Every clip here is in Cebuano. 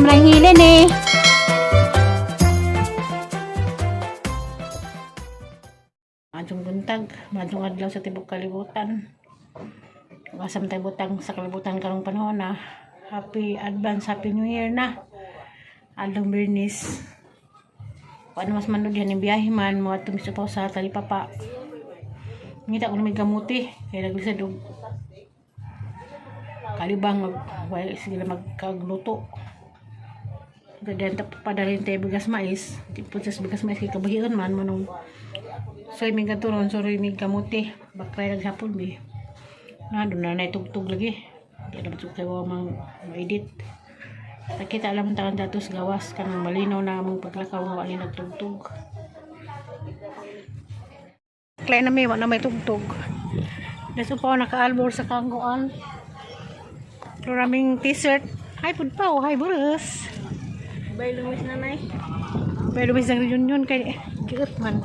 Siyempre ang hilin eh. Maayong buntag, maayong adlaw sa tibok kalibutan. Kung asam tayo butang sa kalibutan karong panahon na. Happy advance, happy new year na. Adlong Bernice. Kung ano mas manod yan yung biyahe man, mga tumiso pa sa talipapa. Ngita ko na may gamuti, kaya naglisad og kalibang mag, well, sige lang magkagluto. Ganyan ta padalhin tayo bigas mais. Di po sa bigas mais kay kabahian man manong soy mig katuron, sorry mig kamuti. Baklay naghapon bi. Na doon na naitugtog lagi. Di na ba't kayo mang maedit. Nakita alam ang taong datos gawas kanang malinaw na among paglakaw nga wala nagtugtog. Baklay na may wala may tugtog. Daso pa ako nakaalbor sa kangguan. Maraming t-shirt. Hi pud pa, oh, hi buros. Bay lumis na nay. Pero may isang reunion kay giut man.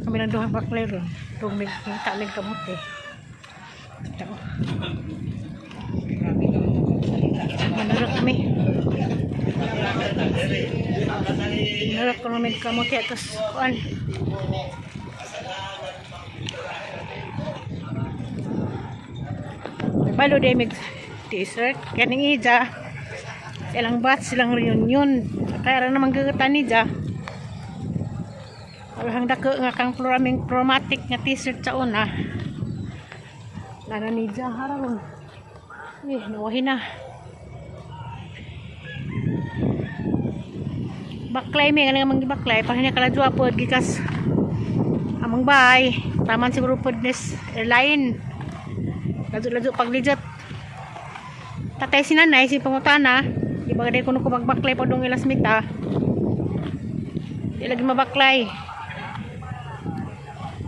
Kami nang duha bakler ron. Tung may talig kamote. Tao. Manarak kami. Manarak ko namin kamote atos kuan. Balo day mig t-shirt kaning ija silang batch silang reunion kaya ra naman gagatan ni ja walahang dako nga kang programming chromatic nga t-shirt sa una nana ni ja hararon eh nawahin na baklay may nga mang baklay pahin niya kaladwa pod gikas amang bay taman siguro pod nis airline ladyo-ladyo paglijat tatay si nanay si pangutana di ba gani kuno ko magbaklay pa dong ilas mita di lagi mabaklay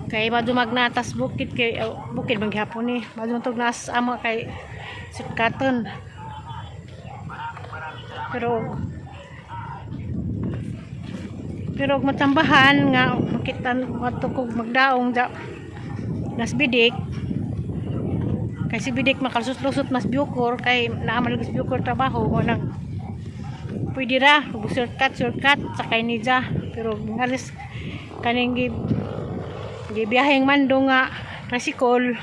kay madumag na tas bukid kay oh, bukid man gihapon ni madumag nas ama kay sutkaton pero pero og matambahan nga makita adto kog magdaong da nas bidik kay si bidik makalusot-lusot mas Bucor kay naaman lagi sa Bucor trabaho mo nang pwede ra ug shortcut shortcut sakay ni ja pero ngalis kaning gi gibiyaheng mando nga tricycle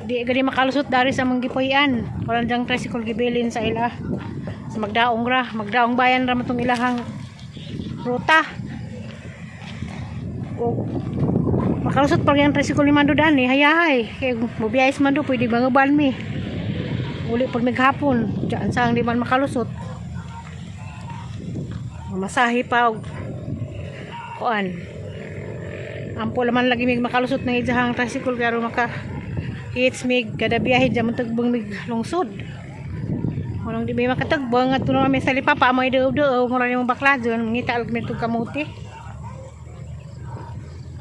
di gani makalusot dari sa among gipuy-an wala diyang tricycle gibilin sa ila sa magdaong ra magdaong bayan ra man tong ilahang ruta o makalusot pag yung tricycle ni Mando dani hayahay kay mobiyahe sa Mando pwede bangaban mi uli pag maghapon diyan sa di man makalusot mamasahe pa og kuan ampo laman lagi mig makalusot ng ijahang tricycle karo maka hits mig kada biyahe diyan matagbang mig lungsod walang di may makatagbang at tuno kami sa lipapa mo ideob-deob mura nimong bakla dyan ngita alag may kamuti.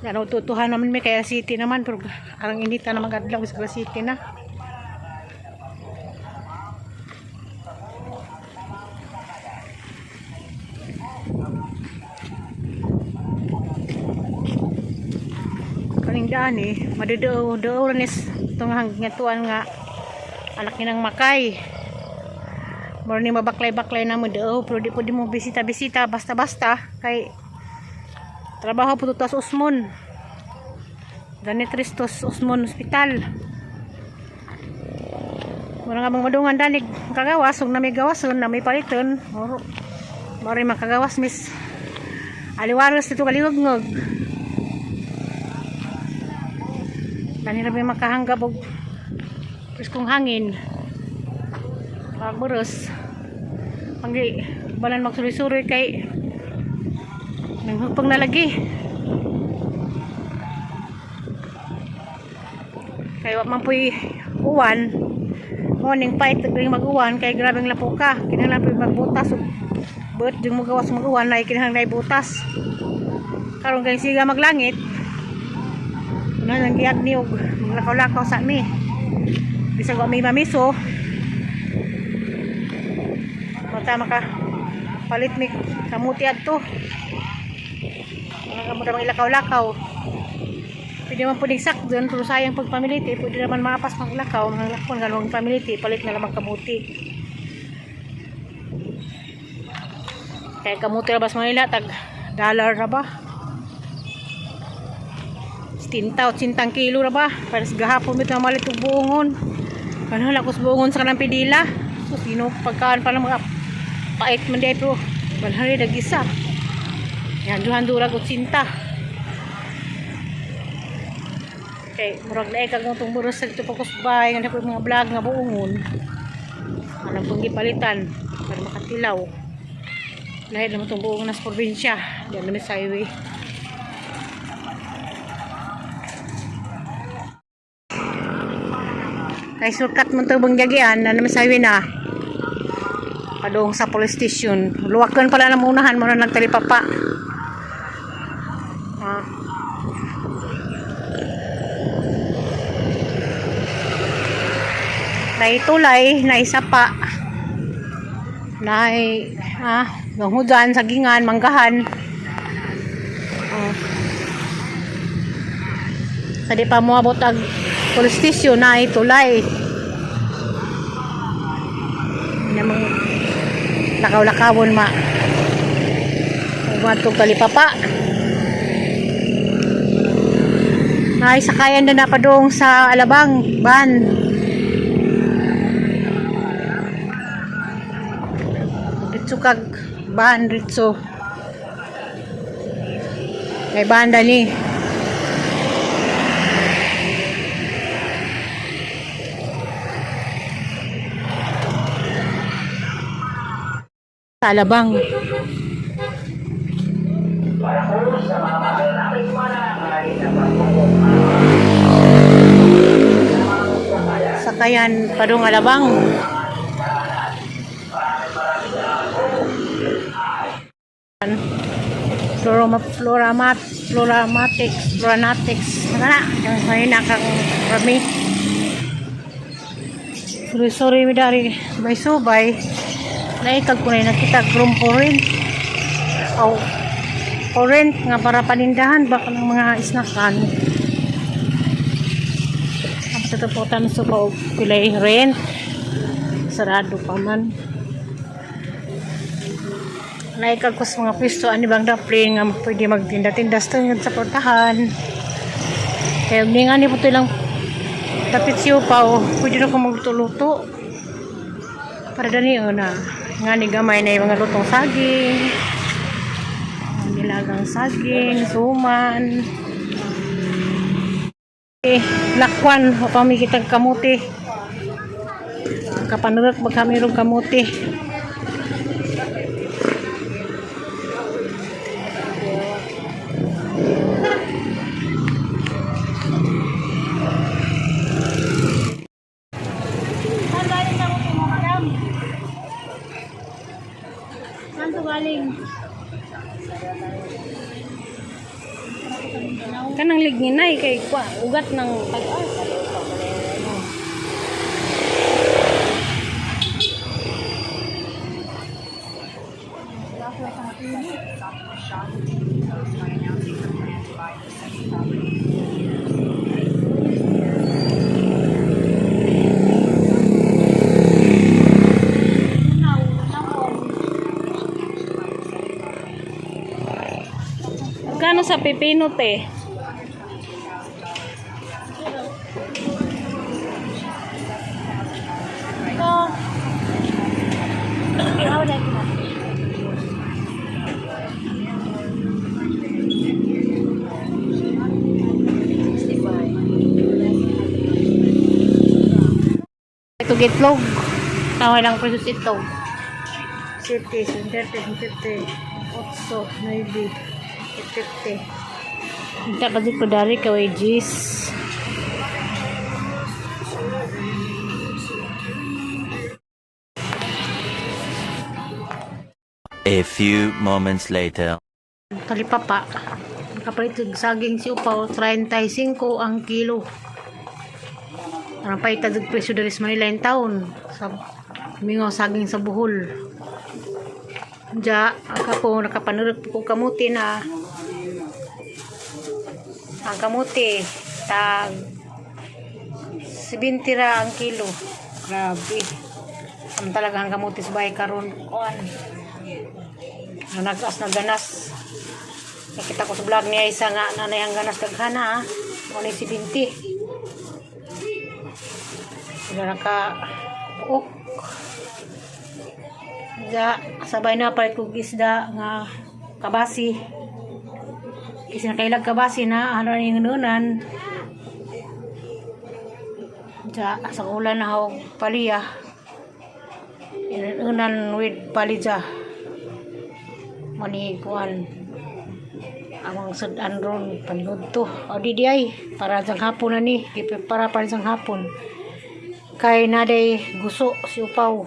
Ano, tutuhan naman may kaya city naman pero arang inita na magadlaw sa city na. Kaning daan eh, madudoo doo nis itong hangatuan nga anak ni nang makay. Moro ni mabaklay-baklay na mo doo pero di po di mo bisita-bisita basta-basta kay trabaho po to sa Usmon. Gani Tristos Usmon Hospital. Mura nga bang madungan danig kagawas ug na may gawason na may paliton. Moro moro yung makagawas miss. Aliwaros dito kaliwagngog. Dani ra may makahanggap og preskong hangin. Pagburos. Panggi balan magsuri-suri kay nanghupang nalagi. Kay wa man puy uwan. Morning fight tuwing mag-uwan kay grabeng lapuka. Kinahanglan puy magbutas ug buot yung magawas mag-uwan ay kinahanglan butas. Karon kay siga maglangit. Una nang giyag ni og maglakaw-lakaw sa mi. Bisag wa may mamiso. Mata maka palit mi kamuti adto. Mga mo damang ilakaw-lakaw. Pwede man pwedeng sakdon, pero sayang pag pamiliti, pwede naman maapas maglakaw, mga lakon ganong pamiliti, palit na lamang kamuti. Kaya kamuti ra ba sa Manila, tag dollar ra ba? Tinta o sintang kilo ra ba? Para sa gahapon bitaw malit og buongon. Ano lang kus buongon sa kanang pidila. So sino pagkaan pa lang mga pait man di ay pero balhari nag-isa. Yan duhan durag og sinta. Kay murag lae kag mong buros sa dito pagkusbay nga mga vlog nga buongon. Anong pong gipalitan para makatilaw. Lahi naman itong buong nas probinsya. Diyan naman sa highway. Kay surkat man ito bang jagian na naman sa highway na. Padung sa police station. Luwakan pala ng unahan mo na nagtalipapa. Ah. Naitulay, naisapa. Nay, ganghudan, sagingan, manggahan. Oh. Sa di pa moabot ang police station na itulay. Namang lakaw-lakawon ma. Umatog talipapa. Nay, sakayan na napadong sa Alabang, ban. Ritso kag ban ritso. Kay banda ni. Sa Alabang. Sakayan padung Alabang. Floramat, Floramatics, Floranatics. Ano na? May nakang rami. Sorry, sorry, mi dari. Subay, subay. Naikag ko na yung nakita room for rent. Oh, for rent nga para panindahan baka ng mga snackan. Ang sa taputan sa pa pilay rent. Sarado pa man. Naikag ko sa mga pwesto ani bang dapli nga pwede magtinda-tinda sa sa portahan. Kaya ni nga ni po lang dapit siyo pa o pwede na ko magluto-luto. Para dani o na nga ni gamay na yung mga lutong saging. Nilagang saging, suman. Eh, lakwan o pamikitang kamuti. Kapanurok magkamirong kamuti. Saan galing kamuti mo, madam? Saan to galing? Kanang ligninay kay kwa ugat ng pag-asa. Magkano sa pipino te? Ito. Ikaw na ito. Ito itlog. Tama lang presyo sa itlog. 7, 7, 7, 8, 9, 50. Hinta pa dito dari kaway G's. A few moments later. Talipapa. Nakapalit og saging si upaw, 35 ang kilo. Ang paitad og presyo diri sa Manila in town. Sa mingaw saging sa Bohol. Ja, ako nakapanurot ko kamuti na. Ang kamuti. Tag 70 ra ang kilo. Grabe. Ang talaga ang kamutis bay karon kuan. Nanagas na ganas. Nakita ko sa vlog niya isa nga nanay ang ganas daghana ha. Mo ni 70. Sila naka buok. Ja, sabay na palit kog isda nga kabasi. Isa na kailag kabasi na ano ni nunan. Ja, sa ulan na hog paliya. Inunan with palija. Mani kuan amang sudan ron panludto. O di di ay para sang hapon na ni, para para sang hapon. Kay naday guso si upaw.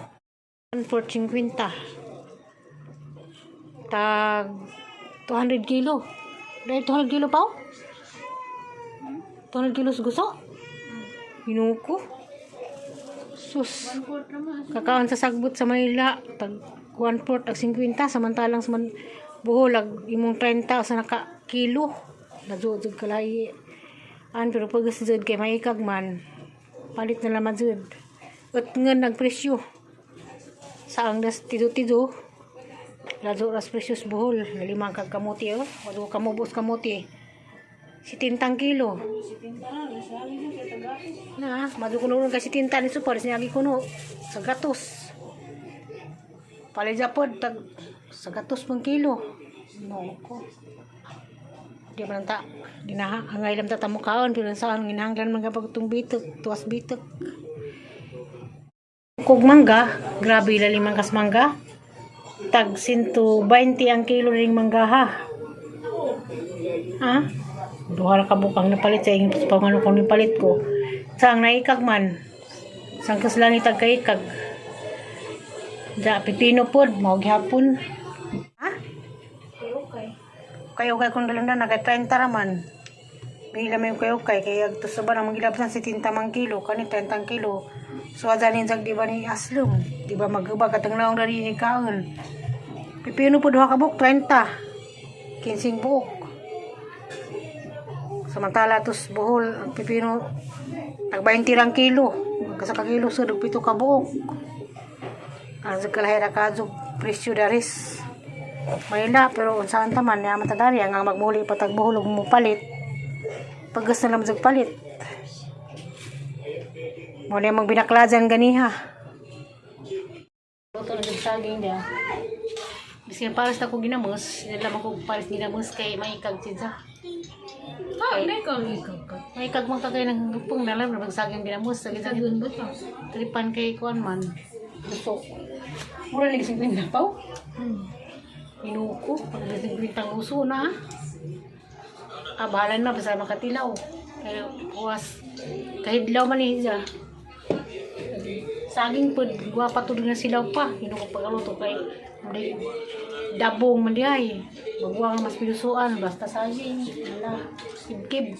1.50. Tag 200 kilo. Dahil 200 kilo pa oh? 200 kilos guso? Hinuko. Sus. Kakaon sa sagbot sa Manila. Tag 1 fourth ag 50. Samantalang sa man, Bohol ag imong 30 sa naka kilo. Nadudog kalay. An pero pag jud kay maikag man. Palit na laman jud. Ut ngan ang presyo. Sa ang das tido-tido. Lazo ras presyo sa Bohol. Nalimang kag kamuti oh. Wado kamubos kamuti. 70 kilo. Na, madu kuno ron kasi tinta ni super niya agi kuno sa gatos. Palija pod tag sa gatos pang kilo. No ko. Di man ta dinaha angay lam ta tamukaon pero saan ginahanglan man kapag tong bitok, tuwas bitok. Kog mangga, grabe lalim ang kas mangga. Tag 120 ang kilo ring mangga ha. Ha? Duha ra ka bukang napalit sa ingin sa pangano ko nipalit ko. Sang naikag man. Sang kaslangit ag kaikag. Ja pipino pod mao gihapon. Ha? Okay. Kayo kay kung dalanda nagay 30 ra man. Bila may kayo kay kay agto sa ba nang magilabsan si 70 mang kilo kani 30 kilo. So azanin jag di ba ni aslum, di ba maguba katang naong dali ni kaon. Pipino po duha ka buok 30. 15 buok. Samantala tos Bohol ang pipino tag 20 lang kilo. Magkasa ka kilo sa 7 ka buok. Ang sa kalahira ka presyo daris. Manila pero unsaan ta man niya matadari ang magmuli patag Bohol ug mopalit. Pagas na lang sa palit. Mo na yung magbinaklajan ganiha. Luto na jud saging dia. Biskin pares na ko ginamos, nila ko pares ginamos kay maikag siya. Ah, hindi ka ikag ka. Maikag man kagay ng lupong na lang magsaging ginamos sa gisang Sagun ba ta? tripan kay kuan man. Luto. Mura lagi 50 paw. Inuko, pag 50 ang uso na. Ah, bahala na basta makatilaw. Pero puwas kahidlaw man ni siya. Saging pod gwapa to nga silaw pa. Inuko pagaluto kay hindi dabong man di ay. Magwa nga mas pinusuan basta saging. Wala. Kibkib.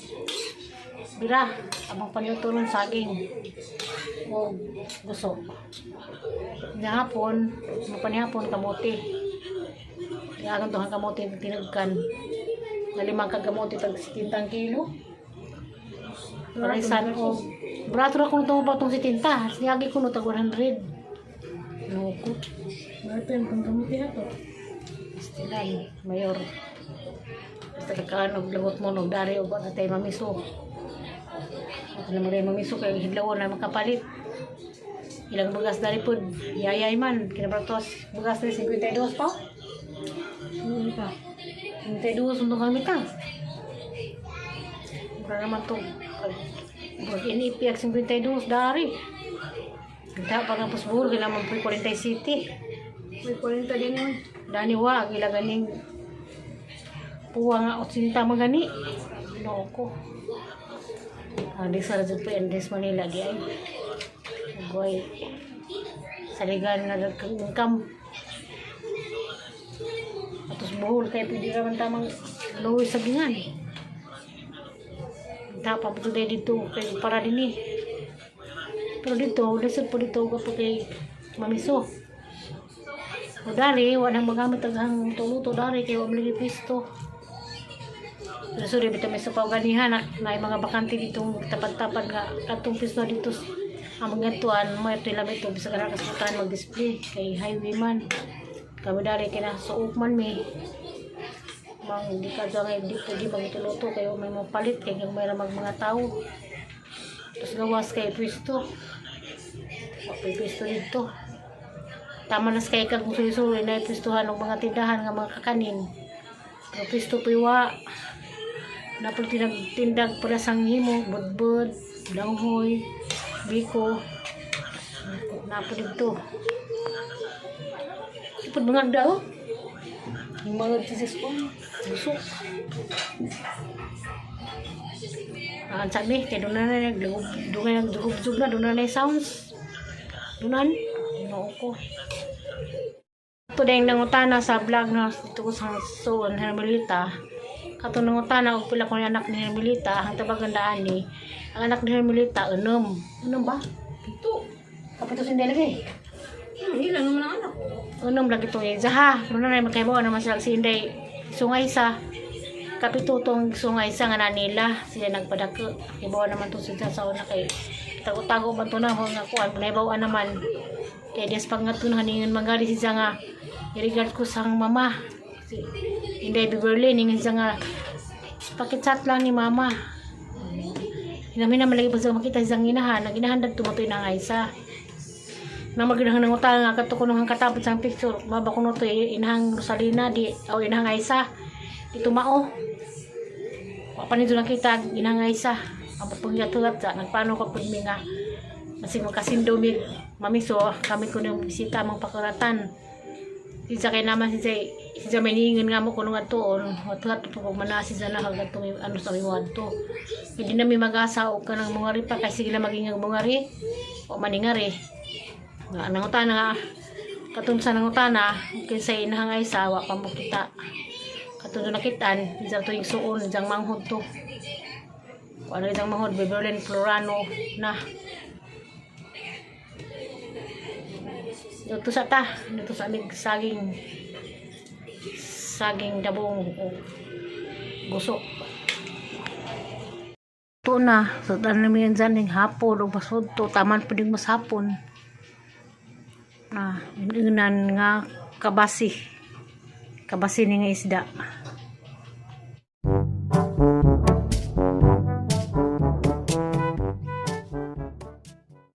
Bira, amang panuto ron saging. O guso. Nihapon, mapanihapon kamote. Kaya ang kamote tinagkan. Nalimang kagamote tag 70 kilo. Paraisan o. Brato ra kuno tong patong 70. Siyagi kuno tag 100. Nuko. Barato yung pangkamuti ato. Pastilan, mayor. Basta kakaan og lagot mo og dari og sa tay mamiso. Ako na mo mamiso kay hidlawon na makapalit. Ilang bugas dari pod, yayay man kinabratos bugas dari 52 pa. Ano pa? 52 untong kami ta. Mura naman to. Pag NEP ag 52 dari. Kita pa nga pusbur kailangan po 40 city. May 40 din yun. Dani wa ang ila ganing puwa nga 80 magani. Loko. Andi sa jud pa Andes Manila gi ay. Goy. Saligan nga dagkang income. Atos Bohol kay pwede ra man tamang luwi sa gingan. Ta pa po today dito kay para dinhi. Pero dito, lisod po dito ka pa kay mamiso. O dari, wala magamit ang tuluto dari kay wa man lagi pisto. Pero sorry, bitaw may supaw ganihan na, na mga bakante dito tapad-tapad nga katong piso dito ang mga tuan mo ito lamit to bisag ra kasutan mag-display kay highway man kami dali kay na suok man mi mang di ka dyan di pwede magtuluto kayo may mapalit kay may mag mga tao. Tapos gawas kay pwesto, wa pa'y pwesto dito. Tama na sa kay kag suli-suli na pwestuhan ng mga tindahan nga mga kakanin, pero pwesto pa wa napol tinagtindag para sang himo budbud, langhoy, biko napo dito. Ipod mga daw yung mga tisis ko busok. Ah, sabi, kay doon na nagdugub, doon na nagdugub na, doon na sounds. Doon na, ko. Ito din nangutana sa vlog na dito ko sa Suon, Hermelita. Kato nangutana og pila ko ni anak ni Hermelita, ang tabagandaan ni. Ang anak ni Hermelita, 6. 6 ba? 7. Kapito si lagi. Ilan naman ang anak? 6 lagi to eh. Zaha, doon na makaibaw naman sila si Inday. Sungay sa kapito tong sungay sa nga nila sila nagpadako. Ibaw naman to sila sa una kay tago-tago man to na mga kuan naibaw naman. Kay des pag nga haningan mangali siya nga i-regard ko sang mama. Si Inday Beverly ningan siya nga pakichat lang ni mama. Hinamin naman lagi pa siya makita siyang inahan. Ang inahan dagto mo to inangay sa na magdahang ng utang nga kato kuno ang katapot sa picture maba kuno to inahang Rosalina di o inahang Aisa di tumao wa pa nito nakita inahang Aisa ang pagyatulat sa nagpaano ka pud mi nga masig makasindo mi mamiso kami kuno bisita mang pakuratan siya kay naman siya siya may niingon nga mo kuno nga tuon watuhat po kung manasi siya na hanggang tumi ano sa mi to hindi na mi mag-asa og kanang mga pa kay sige lang maging ang mga ri o maningari nga nangutana nga katong sa nangutana kinsa inahang ay sawa pa mo kita katong nakitan diyan to yung suon diyang manghod to kung ano diyang manghod Beverly Florano na dito sa ta dito sa amig saging saging dabong o gusok ito na so tanan namin dyan ng hapon o basod to taman pa din mas hapon na inunan nga kabasi kabasi ni nga isda.